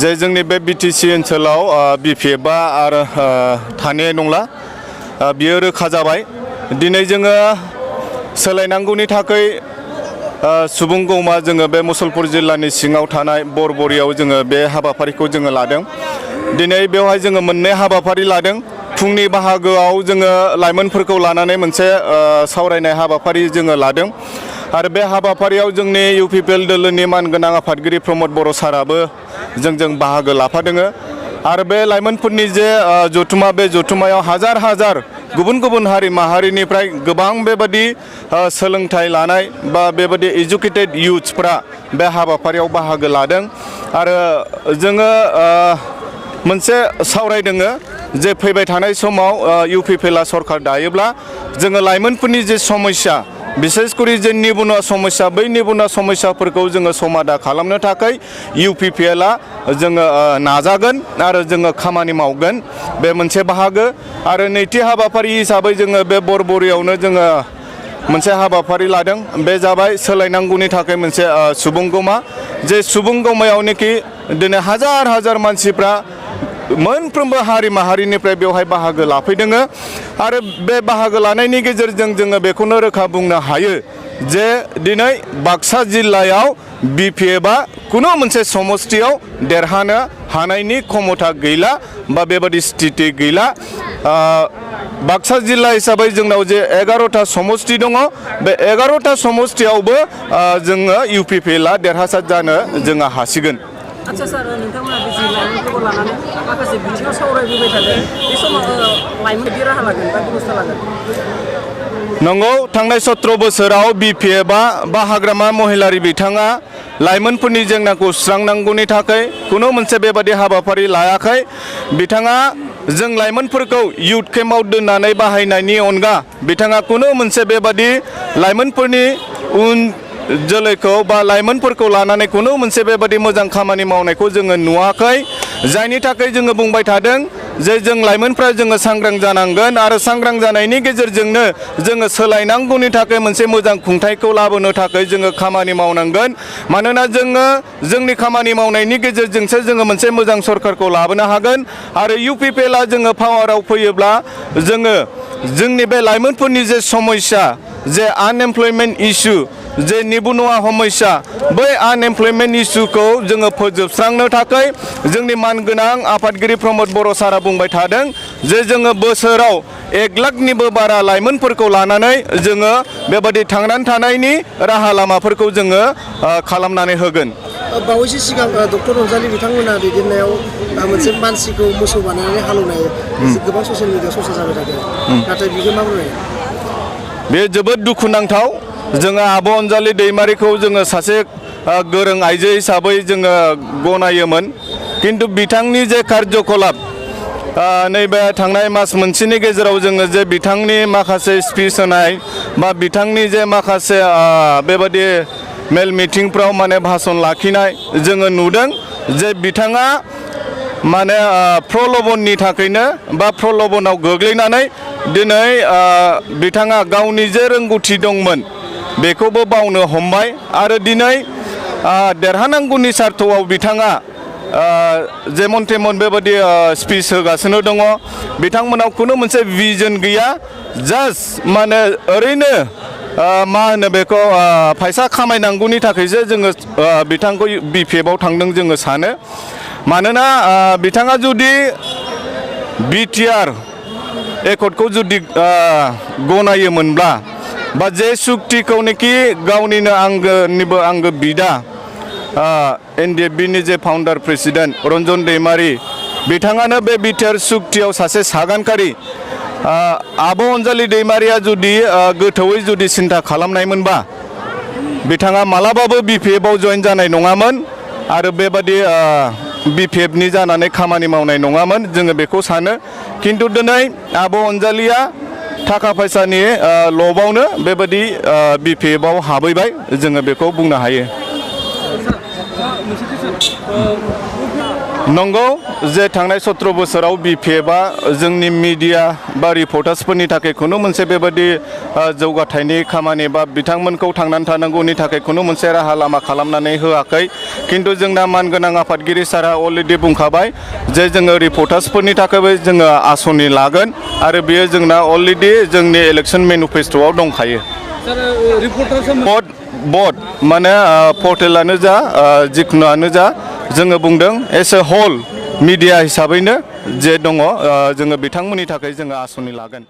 जे जोंनि बे BTC ओनसोलाव BPFआ आरो थानाय नंला बियो रोखा जाबाय। दिनै जोङो सोलायनांगौनि थाखाय सुबुं गौमा जोङो बे मुसलपुर जिल्लानि सिङाव थानाय बरबरियाव जोङो बे हाबाफारिखौ जोङो लादों। दिनै बेवहाय जोङो मोननै हाबाफारि लादों। फुंनि बाहागोआव जोङो लाइमोनफोरखौ लानानै मोनसे सावरायनाय हाबाफारि जोङो लादों आरो बे हाबाफारियाव जोंनि UPPL दोलोनि मानगोनां आफादगिरि प्रमद बर' साराबो जोंजों बाहागो लाफादों आरो बे लाइमोनफोरनि जे जथुमा बे जथुमायाव हाजार हाजार गुबुन गुबुन हारि माहारिनिफ्राय गोबां बेबादि सोलोंथाइ लानाय बा बेबादि एजुकेटेड इयुथ्सफ्रा बे हाबाफारियाव बाहागो लादों आरो जोङो मोनसे सावरायदों जे फैबाय थानाय समाव UPPLआ सरकार दायोब्ला जोङो लाइमोनफोरनि जे समस्या बिसेसकरि जे निबुनुवा समस्या बै निबुनुवा समस्याफोरखौ जोङो समाधान खालामनो थाखाय UPPLआ जोङो नाजागोन आरो जोङो खामानि मावगोन बे मोनसे बाहागो आरो नैथि हाबाफारि हिसाबै जोङो बे बरबरियावनो जोङो मोनसे हाबाफारि लादों बे जाबाय सोलायनांगौनि थाखाय मोनसे सुबुं गौमा जे सुबुं गौमायावनोखि दिनै हाजार हाजार मानसिफ्रा मोनफ्रोमबो हारि माहारिनिफ्राय बेवहाय बाहागो लाफैदों आरो बे बाहागो लानायनि गेजेरजों जोङो बेखौनो रोखा बुंनो हायो जे दिनै बाक्सा जिल्लायाव BPFआ खुनु मोनसे समस्थियाव देरहानो हानायनि क्षमता गैला बा बेबादि स्थिति गैला। बाक्सा जिल्ला हिसाबै जोंनाव जे 11टा समस्ति दङ बे 11टा समस्तियावबो जोङो UPPLआ देरहासार जानो जोङो हासिगोन। आच्छा सार नोंथांमोना बे जि लाइमोनफोरखौ लानानै माखासे बिथिङाव सावरायबोबाय थादों बे समाव लाइमोन बिदि राहा लागोन बा बेबस्था लागोन। नंगौ थांनाय 17 बोसोराव BPFआ बा हाग्रामा महिलारि बिथाङा लाइमोनफोरनि जेंनाखौ सुस्रांनांगौनि थाखाय खुनु मोनसे बेबादि हाबाफारि लायाखै। बिथाङा जों लाइमोनफोरखौ इयुथ केम्पआव दोननानै बाहायनायनि अनगा बिथाङा खुनु मोनसे बेबादि लाइमोनफोरनि उन जोलैखौ बा लाइमोनफोरखौ लानानै खुनु मोनसे बेबादि मोजां खामानि मावनायखौ जोङो नुवाखै जायनि थाखाय जोङो बुंबाय थादों जे जों लाइमोनफ्रा जोङो सांग्रां जानांगोन आरो सांग्रां जानायनि गेजेरजोंनो जोङो सोलायनांगौनि थाखाय मोनसे मोजां खुंथायखौ लाबोनो थाखाय जोङो खामानि मावनांगोन मानोना जोङो जोंनि खामानि मावनायनि गेजेरजोंसो जोङो मोनसे मोजां सरकारखौ लाबोनो हागोन आरो UPPLआ जोङो पावाराव फैयोब्ला जोङो जोंनि बे लाइमोनफोरनि जे समस्या जे आनएमप्लयमेन्ट इसु जे निबुनुवा समस्या बै आनएमप्लयमेन्ट इसुखौ जोङो फोजोबस्रांनो थाखाय जोंनि मानगोनां आफादगिरि प्रमद बर' सारा बुंबाय थादों जे जोङो बोसोराव 1 लाखनिबो बारा लाइमोनफोरखौ लानानै जोङो बेबादि थांनानै थानायनि राहा लामाफोरखौ जोङो खालामनानै होगोन। बावैसो सिगां डक्टर रंजालि बिथांमोना दैदेननायाव मोनसे मानसिखौ मोसौ बानायनानै हालेवनाय गोबां ससियेल मिडियायाव चर्चा जाबाय थादों नाथाय बेखौ माबोरै बे जोबोद दुखुनांथाव जोङो आब' अनजालि दैमारिखौ जोङो सासे गोरों आइजो हिसाबै जोङो गनायोमोन किन्तु बिथांनि जे कार्यकलाप नैबे थांनाय मास मोनसेनि गेजेराव जोङो जे बिथांनि माखासे स्पिच होनाय बा बिथांनि जे माखासे बेबादि मेल मिटिंफ्राव माने भाषण लाखिनाय जोङो नुदों जे बिथाङा माने प्रलबननि थाखायनो बा प्रलबनाव गोग्लैनानै दिनै बिथाङा गावनि जे रोंगौथि दंमोन बेखौबो बावनो हमबाय आरो दिनै देरहानांगौनि सार्थआव बिथाङा जेमन तेमन बेबादि स्पिच होगासिनो दङ बिथांमोनाव खुनु मोनसे भिजन गैया जास्ट माने ओरैनो मा होनो बेखौ फैसा खामायनांगौनि थाखायसो जोङो बिथांखौ BPFआव थांदों जोङो सानो मानोना बिथाङा जुदि BTR एकर्डखौ जुदि गनायोमोनब्ला बा जे सुक्तिखौनोखि गावनिनो आंगोनिबो आंगो बिदा NDFBनि जे फाउन्डार प्रेसिडेन्ट रन्जन दैमारि बिथाङानो बे BTR सुक्तियाव सासे सागानकारि आब' अनजालि दैमारिया जुदि गोथौयै जुदि सिन्था खालामनायमोनबा बिथाङा मालाबाबो BPFआव जइन जानाय नङामोन आरो बेबादि BPFनि जानानै खामानि मावनाय नङामोन जोङो बेखौ सानो किन्तु दिनै आब' अनजालिया थाखा फैसानि लबावनो बेबादि BPFआव हाबैबाय जोङो बेखौ बुंनो हायो। नंगौ जे थांनाय 17 बोसोराव BPFआ जोंनि मिडिया बा रिपर्टार्सफोरनि थाखाय खुनु मोनसे बेबायदि जौगाथायनि खामानि बा बिथांमोनखौ थांनानै थानांगौनि थाखाय खुनु मोनसे राहा लामा खालामनानै होआखै खिन्थु जोंना मानगोनां आफादगिरि सारा अलरेडि बुंखाबाय जे जोङो रिपर्टार्सफोरनि थाखायबो जोङो आसनि लागोन आरो बेयो जोंना अलरेडि जोंनि इलेक्सन मेनिफेस्ट'आव दंखायो बट माने पर्टेलानो जा जिखुनुआनो जा जोङो बुंदों एस ए हल मिडिया हिसाबैनो जे दङ जोङो बिथांमोननि थाखाय जोङो आसनि लागोन